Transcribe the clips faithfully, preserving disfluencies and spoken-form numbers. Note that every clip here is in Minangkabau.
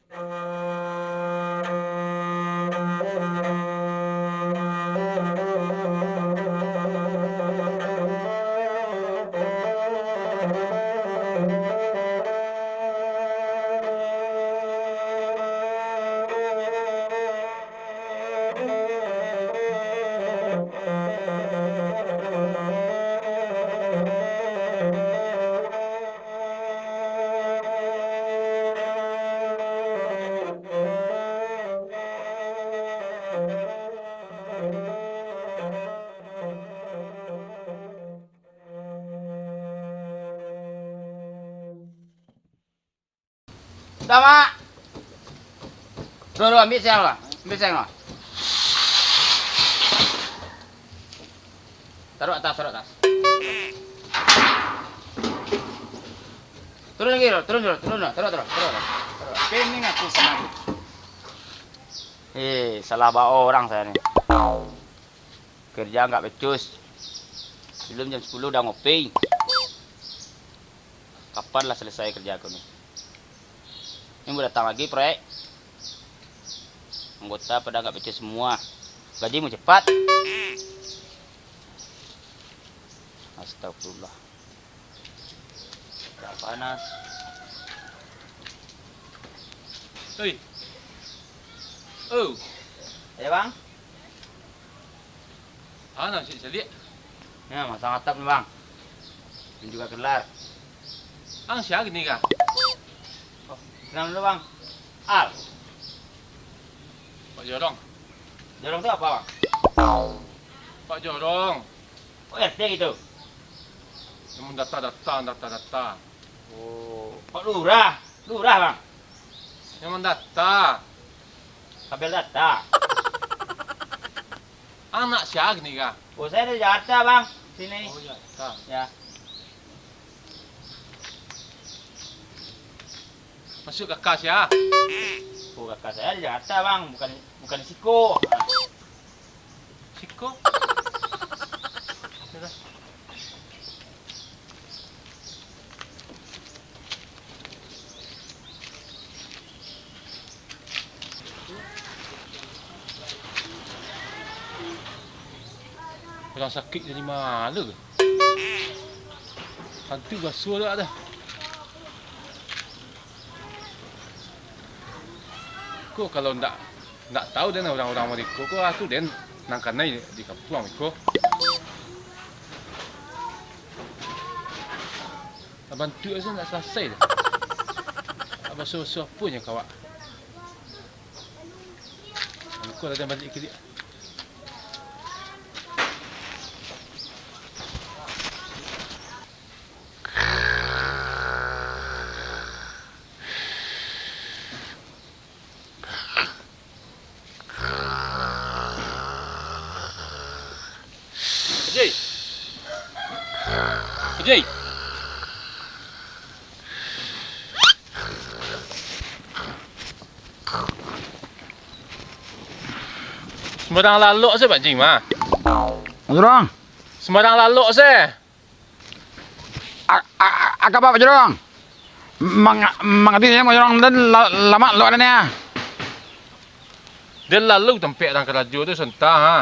Dah, Mak. Bro, bro, ambiak seng lah. Ambiak seng lah. Taruah atas, taruah atas. Turun lagi, bro. Turun, turun, turun, turun, turun, turun, turun. Pening aku, pening aku. Eh, salah bawa orang saya ni. Kerja agak becus. Sebelum jam sepuluh udah ngopi. Kapan lah selesai kerja aku ni? Ini mau datang lagi proyek. Anggota pada agak becus semua. Gaji mau cepat. Astagfirullah. Agak panas. Oi. Oh. Ya, Bang. Ah, nasi caliak. Ya, masang atap ni, Bang. Dan juga kelar. Ang sia gini kah? Oh, kenal dulu, Bang. Al. Pak Jorong. Jorong tu apa, Bang? Pak Jorong. Oh, R T gitu. Yang mendata-data, data-data. Oh, Pak Lurah. Lurah, Bang. Yang mendata. Kabel data. Anak sia gini kah? Oh, saya dari Jakarta, Bang. Sini. Oh, Jakarta. Ya. Masuk kakak sia? Oh, kakak saya di Jakarta, Bang. Bukan, bukan di siko. Siko. Yalah. Urang sakik dari ma lo? Tantu basuo dak dah. Ko kalau ndak, ndak tau den urang-urang mariko ko, ah, tu den nan kanai di kampuang iko. Lah bantuak se ndak salasai dah. Ndak basuo-basuo apo nyo kawak. Ko lah den baliak kiliak. Haji. Haji. Sumbarang lalok se, Pak Ji, mah. Urang. Sumbarang lalok se. A-, a-, a-, aka Pak Jorong? Mang-, mangati nyo Pak Jorong, den la-, lamak lok den, ah. Den lalu tampek urang karajo tu santa, ha.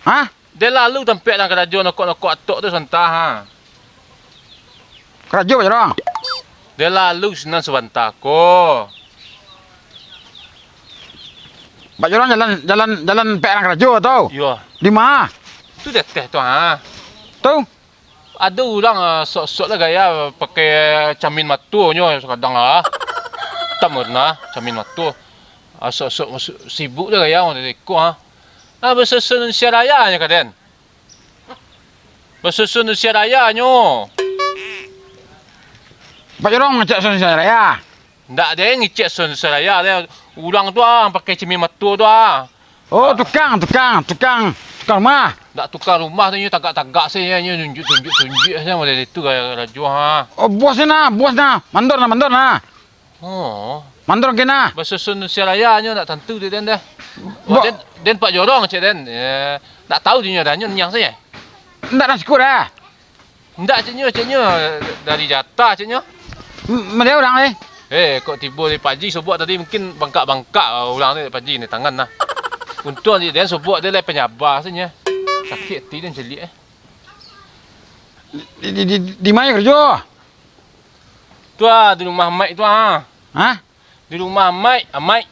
Hah? Den lalu tampek urang karajo nokok-nokok atok tu santa, ha. Karajo Pak Jorong? Den lalu sinan sabanta ko. Pak Jorong jalan, jalan, jalan pek urang karajo tu? Iyo. Di ma? Tu di ateh tu, ha. Tu? Ado urang, ah, sok-sok lah gaya pakai camin mato nyo sakadang, ah. Itam warna camin mato. Ah, sok-sok masu-, sibuk lah gaya urang dari ko, ah. Ah, basusun Indonesia Raya nyo ka den. Basusun Indonesia Raya nyo. Pak Jorong ngecek Indonesia Raya. Ndak ado ngicek Indonesia Raya, urang tu, ah, pakai camin mato tu, ah. Oh, tukang, tukang, tukang, tukang rumah. Ndak tukang rumah tu, nyo tagak-tagak se, nyo nunjuk-tunjuk, tunjuk se model itu gaya karajo, ha. Oh, bos ni nah, bos nah. Mandor nah, mandor nah. Oh. Mandor ke nah. Basusun Indonesia Raya nyo ndak tantu dek den dah. Bo- Oh, den, den Pak Jorong cek den. Eh, ndak tau dinyo dah, nyo niang sajo. Ndak nah syukur dah. Ndak, cek nyo, cek nyo dari jatah, cek nyo. M-, melihat urang, eh? Eh, kok tibo dari Pak Haji sobok tadi, mungkin bangkak-bangkak urang tu Pak Haji ni tangan nah. Untuang di den sobok dia lai panyaba sajo. Sakik ati den caliak eh. Di, di, di, di ma karajo? Tu ah, di rumah Amaik tu ah. Hah? Di rumah Amaik, Amaik.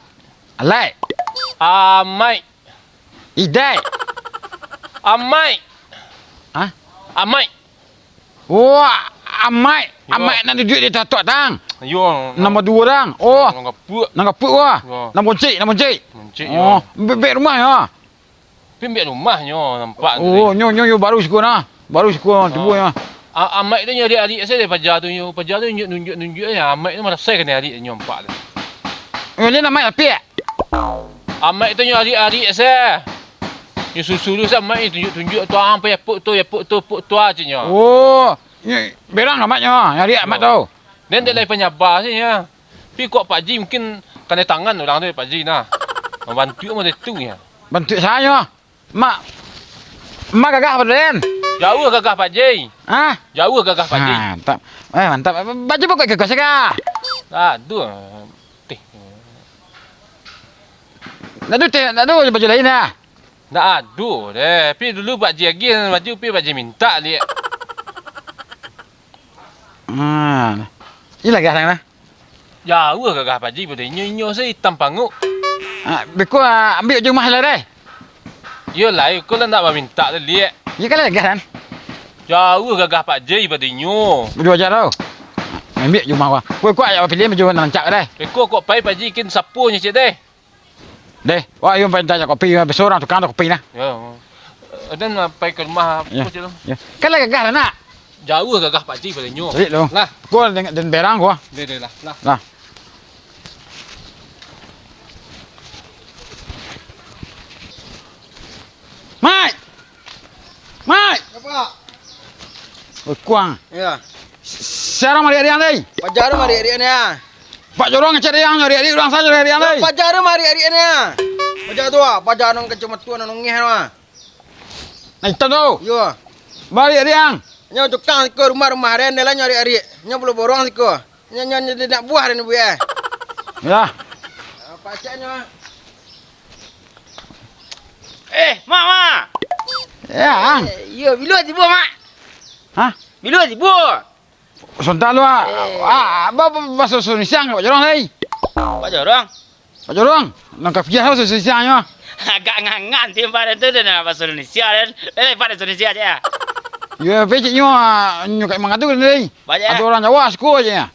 Alaik? Amaik. Idai? Amaik. Hah? Amaik. Wah, Amaik. Yo. Amaik nan duduak di tatok tang. Yo. Nambah duo tang. Oh. Nan gapuak. Nan gapuak wah. Yo. Nan boncik, nan boncik. Boncik, yo. Oh, bek, bek rumah yo. Pi ambiak rumahnyo nampak tu. Oh, nyo, nyo, nyo baru siko nah. Baru siko tibo nyo. A-, Amaik tu nyo arik-arik sajo dek paja tu nyo. Paja tu nunjuk, nunjuk, nunjuk aja. Amaik tu marasai kanai arik nyo nampak tu. Nyo ni Amaik apiak? Amaik tu nyo arik-arik sajo. Nyo susu tu sajo Amaik nyo tunjuk-tunjuk tu, ah, pai apuk tu, apuk tu, apuk tu aja nyo. Oh, nyo berang Amaik nyo, arik Amaik tu. Den dek lai panyaba sajo nyo. Tapi kok Pak Haji mungkin kanai tangan urang tu, Pak Haji nah. Bantuak model tu nyo. Bantuak sajo. Mak, Mak gagah apo den? Jauah gagah Pak Haji. Hah? Jauah gagah Pak Haji. Mantap. Eh, mantap. Baju pokok gagah saga. Aduh. Teh. Ndak ado teh, ndak ado baju lain ah. Ndak ado deh. Pi dulu Pak Haji agiah baju, pi Pak Haji mintak liak. Ah. Iyolah gagah lah. Jauah gagah Pak Haji pado inyo, inyo se itam panguk. Ah, beko, ah, ambiak jo rumah lah deh. Iyolah, iko lah ndak bamintak tu, liak. Iyo kan lah gagah kan? Jauah gagah Pak Haji pado inyo. Baju aja tau. Ambiak jo rumah gua. Kau, kau ayak pilih baju nan rancak deh. Beko kok pai Pak Haji kin sapo nyo cek deh. Deh, wah, iyo pai mintak kopi, beso urang tukang tu kopi nah. Yo. Aden pai ka rumah. Yo. Yo. Kan lah gagah lah nak. Jauah gagah Pak Haji pado inyo. Cari tu. Lah. Kau den, den berang kau. Deh, deh lah. Lah. Lah. Mai. Mai. Apa? Oi, kuang. Yo. Siapa mariak-riak tadi? Paja tu mariak-riak ni ah. Pak Jorong ngecek riang, nyari adik urang sajo riang lai. Paja tu mariak-riak ni ah. Paja tu ah, paja nan kacamata nan ungeh tu ah. Nah, itam tu. Yo. Mariak riang. Nyo tukang siko rumah-rumah den, den lah nyari adik. Nyo pulo borong siko. Nyo, nyo, nyo, nak buah den buah eh. Yo. Apa caknyo? Eh, Mak, Mak. Yo, ang. Eh, iyo, bilo tibo, Mak? Hah? Bilo tibo? Sontak lu ah. Eh. Ah, ba, ba, baso Indonesia Pak Jorong lai. Pak Jorong? Pak Jorong. Nan ka piah baso Indonesia nyo. Agak ngangan timpal tu, dan baso Indonesia dan. Eh, pada Indonesia aja. Yo, pecik nyo, ah, nyo ka mangadu lai. Banyak. Ado urang Jawa siko aja.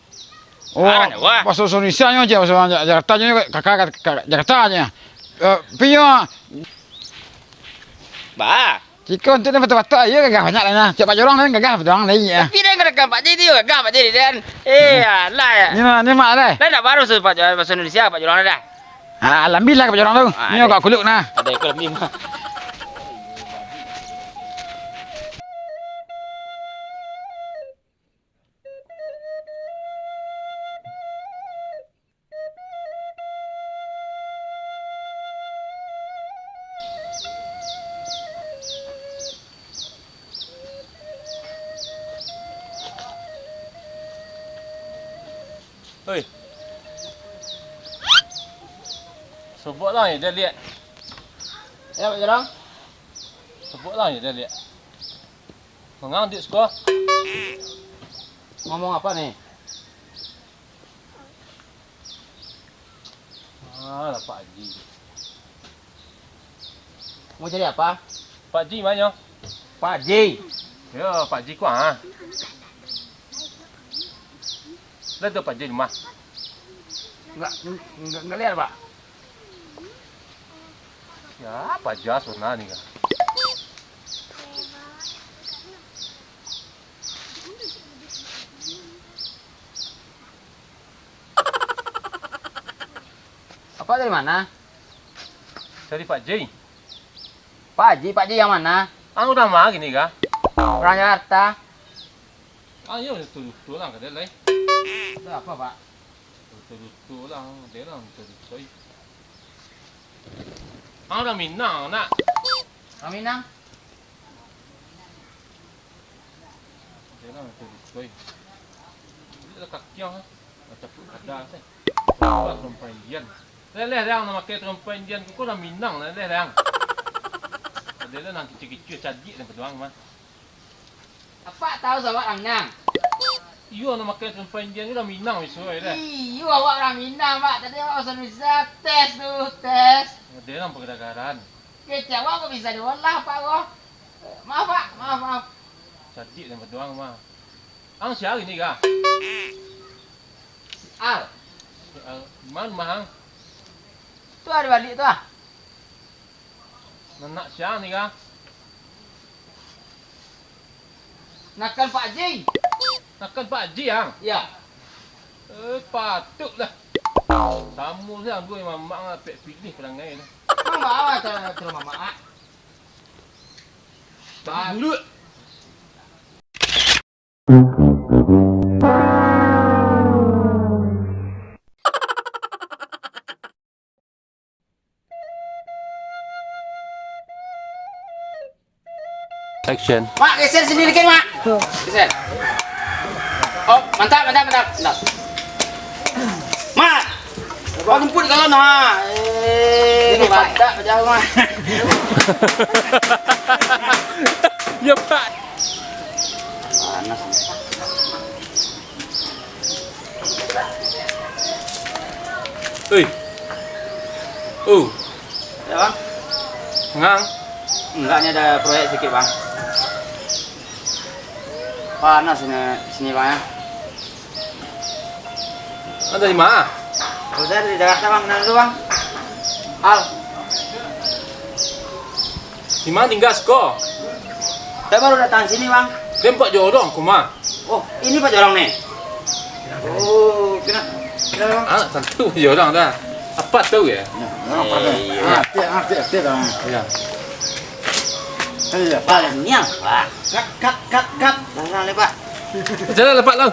Oh, urang Jawa. Baso Indonesia nyo aja, baso urang Ja-, Jakarta nyo, ka, ka, ka, ka Jakarta aja. Eh, pinyo. Ba. Ciko untuak den batua-batua, iyo gagah banyak lah nah. Cak Pak Jorong kan gagah Pak Jorong tadi, yo. Tapi den kadang Pak Ji tu gagah Pak Ji den. Eh, alah yo. Ni mah, ni mah lah. Lah nak baru su Pak Jorong, baso Indonesia Pak Jorong dah. Ah, lambi lah Pak Jorong tu. Ah, ni deh. Kok kuluk nah. Ada ikut lambi mah. Oi. Sobok lah ni, dah lihat. Ya, Pak Jorong. Sobok lah ni, dah lihat. Mangang duit siko. Ngomong apa ni? Ah, lah Pak Haji. Mau cari apa? Pak Haji ma nyo? Pak Haji. Yo, Pak Haji ko ah. Lah tu Pak Haji rumah. Enggak, enggak, enggak lihat, Pak. Yo, Pak Haji Sona ni kah? Apa dari mana? Dari Pak Ji. Pak Ji, Pak Ji yang mana? Anu, urang ma kini kah? Urang Jakarta. Ah, iyo, duduak-duduak lah, kadai lai. Ada apa, Pak? Duduak-duduak lah, kadai lah, duduak-duduak. Ah, urang Minang, nak. Urang Minang? Kadai lah, duduak-duduak. Ini ada kakiang, ah. Macam tu kada, seh. Coba terumpai Indian. Leleh dang, nak makai terumpai Indian ko, ko urang Minang, leleh dang. Ada lah nan kicik-kicik, cadiak nan paduang mah. Apak tahu awak urang Minang? Iyo, nak makai terumpai Indian ko urang Minang biso ai dah. Iyo, awak urang Minang, Pak. Tadi awak pesan bisa tes tu, tes. Ada lah pergadaran. Kecek awak kok bisa diolah, Pak, ko? Maaf, Pak. Maaf, maaf. Cadiak nan paduang mah. Ang sia hari ni, Ga? Al. Al, di mano rumah ang? Tu lah di baliak tu lah. Nan nak sia ni, Ga? Nakan Pak Haji. Nakan Pak Haji, ang? Iyo. Eh, patuiklah. Samo se ang duo jo mamak, ang dapek pilih parangai tu. Mamak awak tu, tu mamak, ah. Ba- Dulu. Action. Mak, geser sini dikit, Mak. Geser. Oh, mantap, mantap, mantap, mantap. Mak, kau jemput kalau nah. Eh, ini Pak. Mantap, jauh, Mak. Ya, Pak. Panas. Oi. Oh. Ya, Bang? Ngang? Enggak, ni ada proyek sedikit, Bang. Panas ini sini, Bang, ya. Anda dari mana? Kalau saya dari Jakarta, Bang. Kenal dulu, Bang. Al. Di mana tinggal siko? Saya baru datang sini, Bang. Tempat jorong, kuma. Oh, ini Pak Jorong ni. Oh, kena, kena, Bang. Ah, tentu Jorong dah. Apa tahu ya? Ya, apa tahu? Iya. Ah, tiap, ah, tiap, tiap, Bang. Iya. Iya, Pak. Banyak, Pak. Kat, kat, kat, kat. Jangan, jangan, Pak. Jangan, Pak, lah.